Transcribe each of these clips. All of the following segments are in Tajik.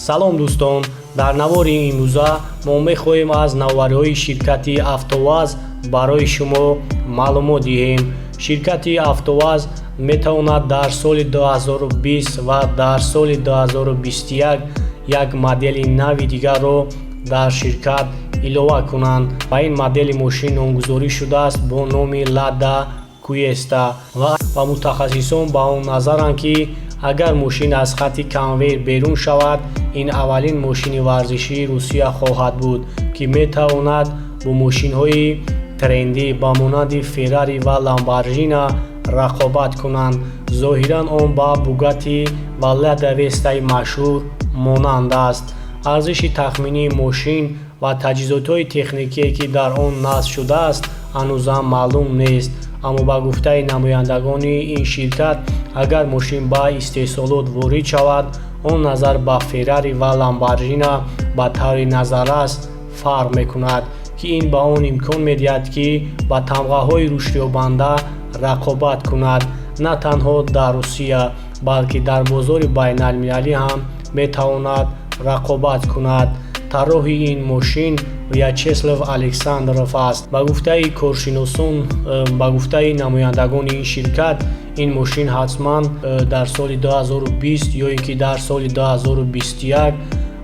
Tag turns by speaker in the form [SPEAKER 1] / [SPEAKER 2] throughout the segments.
[SPEAKER 1] Салом, дӯстон! Дар навори имрӯза мо мехоҳем аз навовариҳои ширкати АвтоВАЗ барои шумо маълумот диҳем. Ширкати АвтоВАЗ метавонад дар соли 2020 ва дар соли 2021 як модели нави дигарро дар ширкат илова кунанд ва ин модели мошин номгузорӣ шудааст бо номи Лада Куеста ва мутахассисон ба он назаранд, ки агар мошин аз хатти конвейер берун шавад, ин аввалин мошини варзишии Русия хоҳад буд, ки метавонад бо мошинҳои трендӣ ба монанди Феррари ва Ламборҷина рақобат кунанд. Зоҳиран он ба Бугатти ва Лада Вестаи машҳур монанд аст. Арзиши тахминии мошин ва таҷҳизотҳои техникие, ки дар он насб шудааст, ҳанӯзам маълум нест, аммо ба гуфтаи намояндагони ин ширкат, агар мошин ба истеҳсолот ворид шавад, он назар ба Феррари ва Ламборҷина ба таври назаррас фарқ мекунад, ки ин ба он имкон медиҳад, ки ба тамғаҳои рушдёбанда рақобат кунад. На танҳо дар Русия, балки дар бозори байналмилалӣ ҳам метавонад рақобат кунад. Тарроҳи ин мошин Вячеслав Александров аст. Ба гуфтаи коршиносон, ба гуфтаи намояндагони ин ширкат, ин мошин ҳатман дар соли 2020 ё ин ки дар соли 2021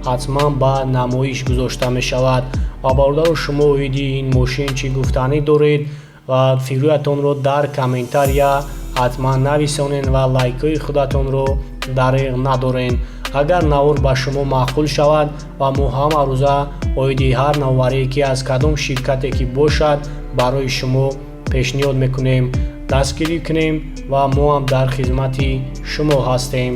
[SPEAKER 1] ҳатман ба намоиш гузошта мешавад. Ва, бародаро, шумо оиди ин мошин чӣ гуфтанӣ доред ва фикрҳоятонро дар комментария ҳатман нависонед ва лайкҳои худатонро дареғ надоред. Агар навор ба шумо маъқул шавад ва мо ҳамарӯза оиди ҳар навоварие, ки аз кадом ширкате ки бошад, барои шумо пешниҳод мекунем, дастгирӣ кунем ва мо ҳам дар хизмати шумо ҳастем.